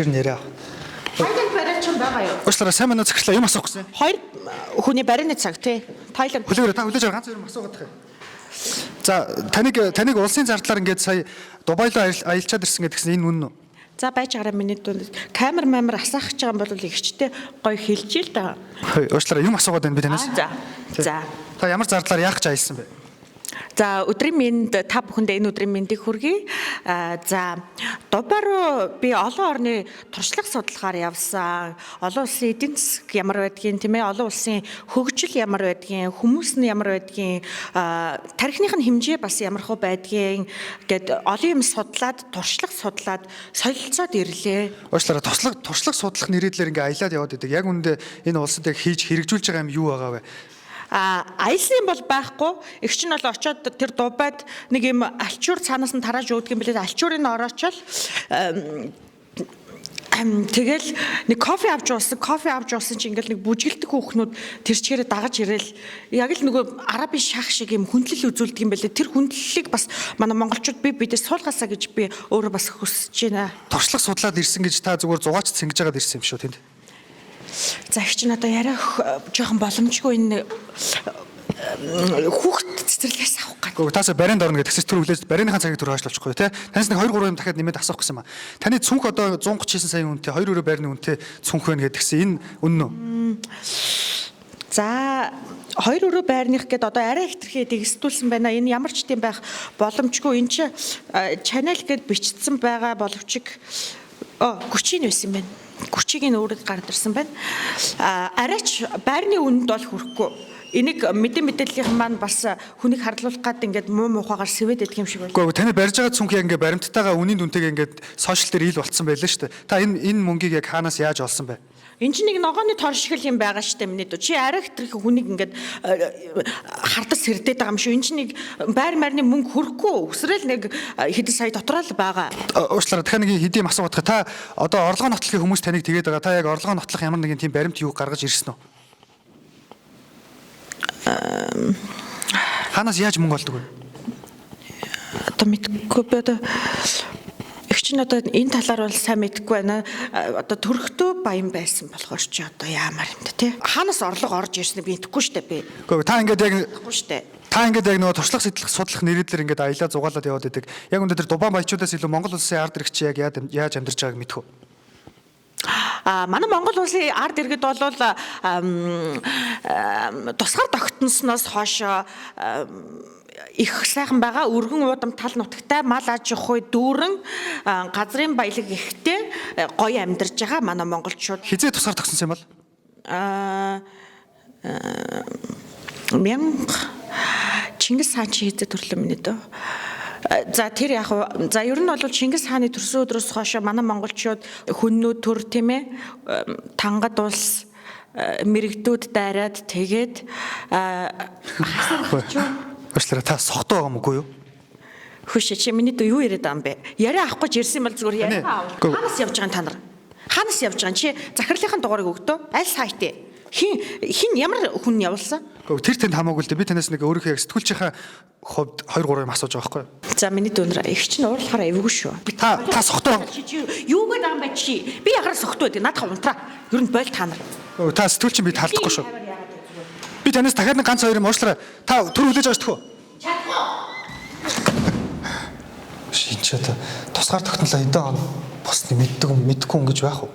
Чихэр нэрээ. Тайланд бариачин байгаа юу? Уучлаарай, сайн байна уу, захирлаа, юм асуух гэсэн. Хоёр хүний барины цаг, тий. Тайланд. Хүлээгээрэй, та хүлээж аваа, ганц хоёр юм асуугаад тах юм. За, таныг улсын зардлаар ингээд сая Дубай руу аялчаад ирсэн гэдгсэн, энэ үнэн үү? За, байж байгаараа, миний дунд камер мамер асаах гэж байгаа юм бол ихчтэй гоё хэлж ил да. Хөөе, уучлаарай, юм асуугаад байна би танаас. За. За. Та ямар зардлаар яах гэж аялсан бэ? За, өдрийн мэнд, та бүхэндээ энэ өдрийн мэндийг хүргэе. За, Дубай руу би олон орны туршлага судлахаар явсан. Олон улсын эдийн засаг ямар байдгийг, тийм ээ, олон улсын хөгжил ямар байдгийг, хүмүүс нь ямар байдгийг, тархиных нь хэмжээ бас ямар хөө байдгийг гэд олон юм судлаад, туршлага судлаад, солилцоод ирлээ. Уучлаарай, туршлага судлах нэрийдлэр ингээ аялаад яваад идэг. Яг үүндээ энэ улсад яг хийж хэрэгжүүлж байгаа юм юу байгаа вэ? А аялсан юм бол байхгүй. Эгч нь бол очоод тэр Дубайд нэг юм альчуур цаанаас нь тарааж өгдөг юм билээ. Альчуурыг ороочол тэгэл нэг кофе авч уусан, кофе авч уусан чинь ингээл нэг бүжгэлдэг хүүхнүүд тэр чигээрээ дагаж ирээл яг л нөгөө арабын шах шиг юм хүндлэл үзүүлдэг юм байлээ. Тэр хүндлэлийг бас манай монголчууд би бидээс суулгаасаа гэж би өөрөө бас хүсэж байна. Туршлага судлаад ирсэн гэж та зүгээр зугаач цэнгэж байгаад ирсэн юм шүү тэнд. За, их чинь одоо яриа жоохон боломжгүй, энэ хүүхд цэцэрлэгээс авах гэдэг. Гэхдээ таасаа барианд орно гэдгсээс түр хүлээж барианыхаа цагийг түр хойшлуулчихгүй те. Танаас нэг 2 3 юм дахиад нэмээд асуух гэсэн юм а. Таны цүнх одоо 139 сая үнэтэй, 2 өрөө байрны үнэтэй цүнх байна гэдгсэн, энэ үнэн үү? За, хоёр өрөө байрных гээд одоо арай хэтэрхий дэгсдүүлсэн байна. Энэ ямар ч тийм байх боломжгүй. Энэ чи Chanel гээд бичсэн байгаа боловч Gucci нь байсан юм байна. Gucci-г нь өөрөд гард ирсэн байна. А арайч байрны үнэнд бол хүрэхгүй. Энийг мэдээ мэдээллийнхэн маань бас хүнийг харлуулах гад ингээд муу муухайгаар сэвэд идэх юм шиг байна. Гэхдээ таны барьж байгаа цүнх яг ингээ баримттайгаа үнийн дүнтэйгээ ингээд сошиал дээр ил болцсон байлаа шүү дээ. Та энэ мөнгийг яг хаанаас яаж олсон бэ? Энд чинь нэг ногооны тор шиг л юм байгаа штэ, миний дүү. Чи арай хэтэрхий хүнийг ингээд хардас хэрдээд байгаа юм шүү. Энд чинь нэг байр марны мөнгө хөрөхгүй. Өсрэл нэг хэдэн сая дотроо л байгаа. Уучлаарай, дахиад нэг хэдийн юм асуух. Та одоо орлогоо нотлохын хүмүүс таныг тэгээд байгаа. Та яг орлогоо нотлох ямар нэгэн тийм баримт юу гаргаж ирсэн үү? Хаанаас яаж мөнгө олдог вэ? Одоо мэдгүй, би одоо их чинь одоо энэ талаар бол сайн мэдэхгүй байна. Одоо төрхтөө баян байсан болохоор чи одоо яамаар юм бэ, те? Хаанаас орлого орж ирсэн би мэдэхгүй штэ би. Гэхдээ та ингээд яг Мэдэхгүй штэ. Та ингээд яг нөгөө туршлага сэтлэх судлах нэрийдлэр ингээд аялаа зугаалаад яваад идэг. Яг өндөр тэр Дубай баячуудаас илүү Монгол улсын ард иргэд чи яг яаж амьдарч байгааг мэдэх үү? А манай Монгол улсын ард иргэд бол тусгаар тогтносноос хойш их сайхан байгаа. Өргөн уудам тал нутагтай, мал аж ахуй дүүрэн, газрын баялаг ихтэй, гоё амьдарч байгаа манай монголчууд. Хизээ тусгаар тогтсон юм бол? А мянга Чингис хаан чи хэзээ төрлөө, миний дөө? За, тэр яг уу, за, ер нь бол Чингис хааны төрсөн өдрөөс хойш манай монголчууд хүннүү төр, тийм ээ, тангад улс мэрэгдүүд дайраад тэгээд Уучлаарай, та согтуу байгаа юм уу, юу? Хөшөө, чи, миний дүү, юу яриад байгаа юм бэ? Яриа авах гэж ирсэн бол зүгээр яриа аав. Хаанаас явж байгаа юм та нар? Хаанаас явж байгаа юм? Чи захирлынхаа дугаарыг өгдөө. Аль сайт вэ? Хин хин ямар хүн явуулсан? Гэхдээ тэр тэнд хамаагүй л дээ. Би танаас нэг өөрийнхөө яг сэтгүүлчийнхаа хувьд 2 3 юм асууж байгаа байхгүй юу? За, миний дүүнэр, их чинь уурлахаар эвгүй шүү. Та согтуу. Чи юу гэдэг юм бэ чи? Би яхаар согтуу байдаг. Наадах унтраа. Ер нь бойл та нар. Та сэтгүүлчин, би таалдахгүй шүү. Би танаас дахиад нэг ганц хоёр юм, уучлаарай. Та төр хүлээж авч төхөө. Чадахгүй. Шинч одоо тусгаар тогтнолоо хэдэн он босны мэддэг юм, мэдхгүй юм гэж байх уу?